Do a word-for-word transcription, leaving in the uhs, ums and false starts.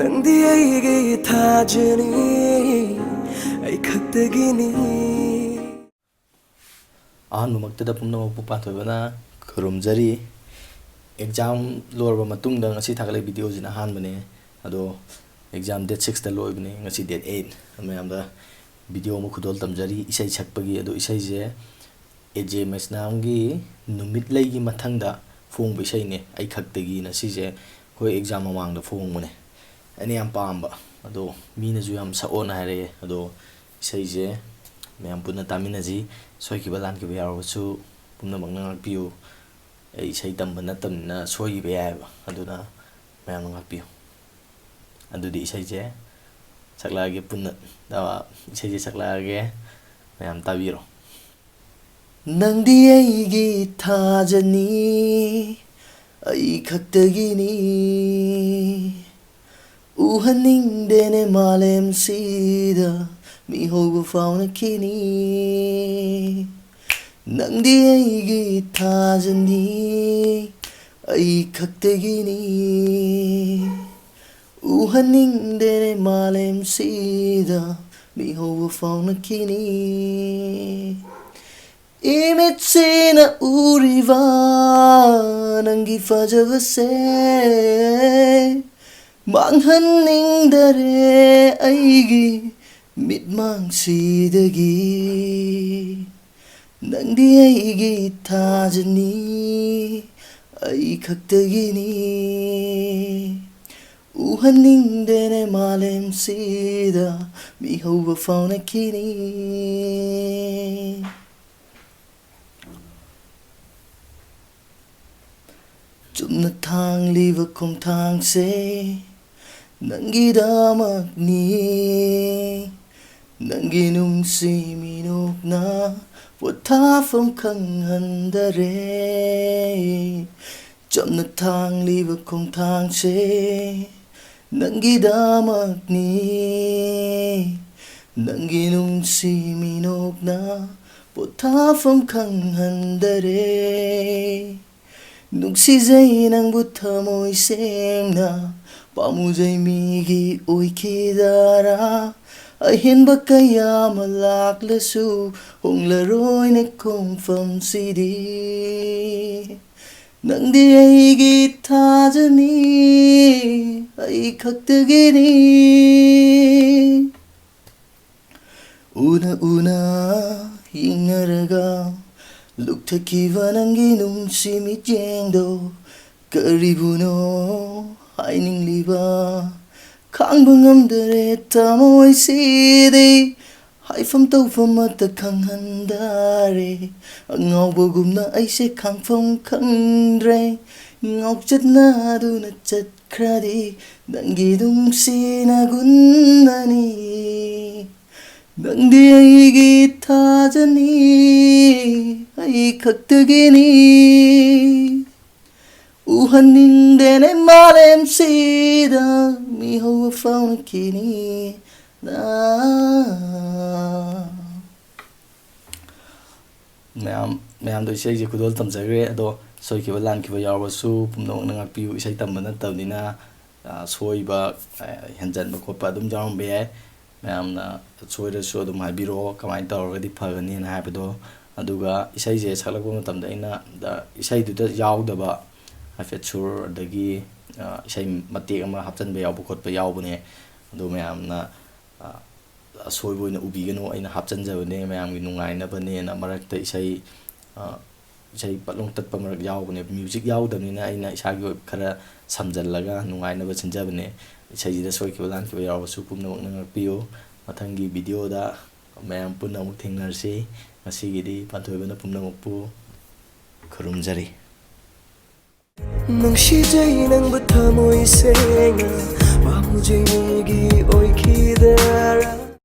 ꯅꯪꯗꯤ ꯑꯩꯒꯤ ꯊꯥꯖꯅꯤ, ꯑꯩ ꯈꯛꯇꯒꯤꯅꯤ꯫ ꯑꯍꯥꯟꯕꯃꯛꯇꯗ ꯄꯨꯝꯅꯃꯛꯄꯨ ꯄꯥꯟꯊꯣꯏꯕꯅ ꯈꯨꯔꯨꯝꯖꯔꯤ꯫ ꯑꯦꯛꯖꯥꯝ ꯂꯣꯏꯔꯕ ꯃꯇꯨꯡꯗ ꯉꯁꯤ ꯊꯥꯒꯠꯂꯛꯏ ꯚꯤꯗꯤꯑꯣꯁꯤꯅ ꯑꯍꯥꯟꯕꯅꯦ꯫ ꯑꯗꯣ ꯑꯦꯛꯖꯥꯝ date sixꯇ ꯂꯣꯏꯕꯅꯦ, ꯉꯁꯤ date eight꯫ ꯃꯌꯥꯝꯗ ꯚꯤꯗꯤꯑꯣ ꯑꯃ ꯈꯨꯗꯣꯜ ꯇꯝꯖꯔꯤ ꯏꯁꯩ ꯁꯛꯄꯒꯤ꯫ ꯑꯗꯣ ꯏꯁꯩꯁꯦ ꯑꯦ ꯖꯦ ꯃꯩꯁꯅꯥꯝꯒꯤ ꯅꯨꯃꯤꯠꯂꯩꯒꯤ ꯃꯊꯪꯗ ꯐꯣꯡꯕ ꯏꯁꯩꯅꯦ, ꯑꯩ ꯈꯛꯇꯒꯤꯅ꯫ ꯁꯤꯁꯦ ꯑꯩꯈꯣꯏ ꯑꯦꯛꯖꯥꯝ ꯃꯃꯥꯡꯗ ꯐꯣꯡꯕꯅꯦ꯫ ꯑꯩꯅ ꯌꯥꯝ ꯄꯥꯝꯕ, ꯑꯗꯣ ꯃꯤꯅꯁꯨ ꯌꯥꯝ ꯁꯛꯑꯣꯅ ꯍꯥꯏꯔꯛꯑꯦ꯫ ꯑꯗꯣ ꯏꯁꯩꯁꯦ ꯃꯌꯥꯝ ꯄꯨꯟꯅ ꯇꯥꯃꯤꯟꯅꯁꯤ꯫ ꯁꯣꯏꯈꯤꯕ ꯂꯥꯟꯈꯤꯕ ꯌꯥꯎꯔꯕꯁꯨ ꯄꯨꯝꯅꯃꯛꯅ ꯉꯥꯛꯄꯤꯌꯨ꯫ ꯑꯩ ꯏꯁꯩ ꯇꯝꯕ ꯅꯠꯇꯕꯅꯤꯅ ꯁꯣꯏꯈꯤꯕ ꯌꯥꯏꯑꯕ, ꯑꯗꯨꯅ ꯃꯌꯥꯝꯅ ꯉꯥꯛꯄꯤꯌꯨ꯫ ꯑꯗꯨꯗꯤ ꯏꯁꯩꯁꯦ ꯁꯛꯂꯛꯑꯒꯦ ꯄꯨꯟꯅ, ꯑ, ꯏꯁꯩꯁꯦ ꯁꯛꯂꯛꯑꯒꯦ, ꯃꯌꯥꯝ ꯇꯥꯕꯤꯔꯣ꯫ ꯅꯪꯗꯤ ꯑꯩꯒꯤ ꯊꯥꯖꯅꯤ, ꯑꯩ ꯈꯛꯇꯒꯤꯅꯤ꯫ ꯎꯍꯟꯅꯤꯡꯗꯦꯅꯦ ꯃꯥꯂꯦꯝꯁꯤꯗ ꯃꯤꯍꯧꯕ ꯐꯥꯎꯅꯈꯤꯅꯤ꯫ ꯅꯪꯗꯤ ꯑꯩꯒꯤ ꯊꯥꯖꯅꯤ, ꯑꯩ ꯈꯛꯇꯒꯤꯅꯤ꯫ ꯎꯍꯟꯅꯤꯡꯗꯦꯅꯦ ꯃꯥꯂꯦꯝꯁꯤꯗ ꯃꯤꯍꯧꯕ ꯐꯥꯎꯅꯈꯤꯅꯤ꯫ ꯏꯃꯤꯠꯁꯤꯅ ꯎꯔꯤꯕ ꯅꯪꯒꯤ ꯐꯖꯕꯁꯦ ꯃꯥꯡꯍꯟꯅꯤꯡꯗꯔꯦ ꯑꯩꯒꯤ ꯃꯤꯠꯃꯥꯡꯁꯤꯗꯒꯤ꯫ ꯅꯪꯗꯤ ꯑꯩꯒꯤ ꯊꯥꯖꯅꯤ, ꯑꯩ ꯈꯛꯇꯒꯤꯅꯤ꯫ ꯎꯍꯟꯅꯤꯡꯗꯦꯅꯦ ꯃꯥꯂꯦꯝꯁꯤꯗ ꯃꯤꯍꯧꯕ ꯐꯥꯎꯅꯈꯤꯅꯤ꯫ ꯆꯨꯝꯅ ꯊꯥꯡꯂꯤꯕ ꯈꯣꯡꯊꯥꯡꯁꯦ ꯅꯪꯒꯤꯗꯃꯛꯅꯤ꯫ ꯅꯪꯒꯤ ꯅꯨꯡꯁꯤ ꯃꯤꯅꯣꯛꯅ ꯄꯣꯊꯥꯐꯝ ꯈꯪꯍꯟꯗꯔꯦ꯫ ꯆꯝꯅ ꯊꯥꯡꯂꯤꯕ ꯈꯣꯡꯊꯥꯡꯁꯦ ꯅꯪꯒꯤꯗꯃꯛꯅꯤ꯫ ꯅꯪꯒꯤ ꯅꯨꯡꯁꯤ ꯃꯤꯅꯣꯛꯅ ꯄꯣꯊꯥꯐꯝ ꯈꯪꯍꯟꯗꯔꯦ꯫ ꯅꯨꯡꯁꯤꯖꯩ ꯅꯪꯕꯨ ꯊꯃꯣꯏ ꯁꯦꯡꯅ, ꯄꯥꯝꯃꯨꯖꯩ ꯃꯤꯒꯤ ꯑꯣꯏꯈꯤꯗꯔꯥ꯫ ꯑꯍꯦꯟꯕ ꯀꯌꯥ ꯑꯃ ꯂꯥꯛꯂꯁꯨ, ꯍꯣꯡꯂꯔꯣꯏꯅꯦ ꯈꯣꯡꯐꯝꯁꯤꯗꯤ꯫ ꯅꯪꯗꯤ ꯑꯩꯒꯤ ꯊꯥꯖꯅꯤ, ꯑꯩ ꯈꯛꯇꯒꯤꯅꯤ꯫ ꯎꯅ ꯎꯅ ꯌꯦꯡꯅꯔꯒ ꯂꯨꯞꯊꯈꯤꯕ ꯅꯪꯒꯤ ꯅꯨꯡꯁꯤ ꯃꯤꯠꯌꯦꯡꯗꯣ ꯀꯔꯤꯕꯨꯅꯣ ꯍꯥꯏꯅꯤꯡꯂꯤꯕ? ꯈꯥꯡꯕ ꯉꯝꯗꯔꯦ ꯊꯃꯣꯏꯁꯤꯗꯤ, ꯍꯥꯏꯐꯝ ꯇꯧꯐꯝ ꯑꯃꯠꯇ ꯈꯪꯍꯟꯗꯔꯦ꯫ ꯑꯉꯥꯎꯕꯒꯨꯝꯅ ꯑꯩꯁꯦ ꯈꯥꯡꯐꯝ ꯈꯪꯗ꯭ꯔꯦ꯫ ꯉꯥꯎꯆꯠꯅꯗꯨꯅ ꯆꯠꯈ꯭ꯔꯗꯤ ꯅꯪꯒꯤ ꯅꯨꯡꯁꯤꯅ ꯒꯨꯟꯗꯅꯤ꯫ ꯅꯪꯗꯤ ꯑꯩꯒꯤ ꯊꯥꯖꯅꯤ, ꯑꯩ ꯈꯛꯇꯒꯤꯅꯤ꯫ ꯎꯍꯟꯅꯤꯡꯗꯦꯅꯦ ꯃꯥꯂꯦꯝꯁꯤꯗ ꯃꯤꯍꯧꯕ ꯐꯥꯎꯅꯈꯤꯅꯤ꯫ ꯅꯥ꯫ ꯃꯌꯥꯝ, ꯃꯌꯥꯝꯗꯣ ꯏꯁꯩꯁꯦ ꯈꯨꯗꯣꯜ ꯇꯝꯖꯈ꯭ꯔꯦ꯫ ꯑꯗꯣ ꯁꯣꯏꯈꯤꯕ ꯂꯥꯟꯈꯤꯕ ꯌꯥꯎꯔꯁꯨ ꯄꯨꯝꯅꯃꯛꯅ ꯉꯥꯛꯄꯤꯌꯨ꯫ ꯏꯁꯩ ꯇꯝꯕ ꯅꯠꯇꯕꯅꯤꯅ, ꯑ, ꯁꯣꯏꯕ, ꯑ, ꯍꯦꯟꯖꯟꯕ ꯈꯣꯠꯄ ꯑꯗꯨꯝ ꯌꯥꯎꯔꯝꯕ ꯌꯥꯏ꯫ ꯃꯌꯥꯝꯅ ꯁꯣꯏꯔꯁꯨ ꯑꯗꯨꯝ ꯍꯥꯏꯕꯤꯔꯛꯑꯣ, ꯀꯃꯥꯏꯅ ꯇꯧꯔꯒꯗꯤ ꯐꯒꯅꯤꯅ ꯍꯥꯏꯕꯗꯣ꯫ ꯑꯗꯨꯒ ꯏꯁꯩꯁꯦ ꯁꯛꯂꯛꯄ ꯃꯇꯝꯗ ꯑꯩꯅ, ꯗ, ꯏꯁꯩꯗꯨꯗ ꯌꯥꯎꯗꯕ ꯍꯥꯏꯐꯦꯠ ꯁꯨꯔ, ꯑꯗꯒꯤ, ꯑ, ꯏꯁꯩ ꯃꯇꯦꯛ ꯑꯃ ꯍꯥꯞꯆꯤꯟꯕ ꯌꯥꯎꯕ ꯈꯣꯠꯄ ꯌꯥꯎꯕꯅꯦ꯫ ꯑꯗꯨ ꯃꯌꯥꯝꯅ, ꯑ, ꯑꯁꯣꯏꯕ ꯑꯣꯏꯅ ꯎꯕꯤꯒꯅꯨ, ꯑꯩꯅ ꯍꯥꯞꯆꯤꯟꯖꯕꯅꯦ ꯃꯌꯥꯝꯒꯤ ꯅꯨꯡꯉꯥꯏꯅꯕꯅꯦꯅ꯫ ꯃꯔꯛꯇ ꯏꯁꯩ, ꯑ, ꯏꯁꯩ ꯄꯠꯂꯣꯡ ꯇꯠꯄ ꯃꯔꯛ ꯌꯥꯎꯕꯅꯦ, ꯃ꯭ꯌꯨꯖꯤꯛ ꯌꯥꯎꯗꯕꯅꯤꯅ ꯑꯩꯅ ꯏꯁꯥꯒꯤ ꯑꯣꯏꯕ ꯈꯔ ꯁꯝꯖꯜꯂꯒ ꯅꯨꯡꯉꯥꯏꯅꯕ ꯁꯤꯟꯖꯕꯅꯦ꯫ ꯏꯁꯩꯁꯤꯗ ꯁꯣꯏꯈꯤꯕ ꯂꯥꯟꯈꯤꯕ ꯌꯥꯎꯔꯕꯁꯨ ꯄꯨꯝꯅꯃꯛꯅ ꯉꯥꯛꯄꯤꯌꯨ꯫ ꯃꯊꯪꯒꯤ ꯚꯤꯗꯤꯑꯣꯗ ꯃꯌꯥꯝ ꯄꯨꯟꯅ ꯑꯃꯨꯛ ꯊꯦꯡꯅꯔꯁꯤ꯫ ꯉꯁꯤꯒꯤꯗꯤ ꯄꯥꯟꯊꯣꯏꯕꯅ ꯄꯨꯝꯅꯃꯛꯄꯨ ꯈꯨꯔꯨꯝꯖꯔꯤ꯫ ꯅꯨꯡꯁꯤꯖꯩ ꯅꯪꯕꯨ ꯊꯃꯣꯏ ꯁꯦꯡꯅ, ꯄꯥꯝꯖꯩ ꯃꯤꯒꯤ ꯑꯣꯏꯈꯤꯗꯔꯥ꯫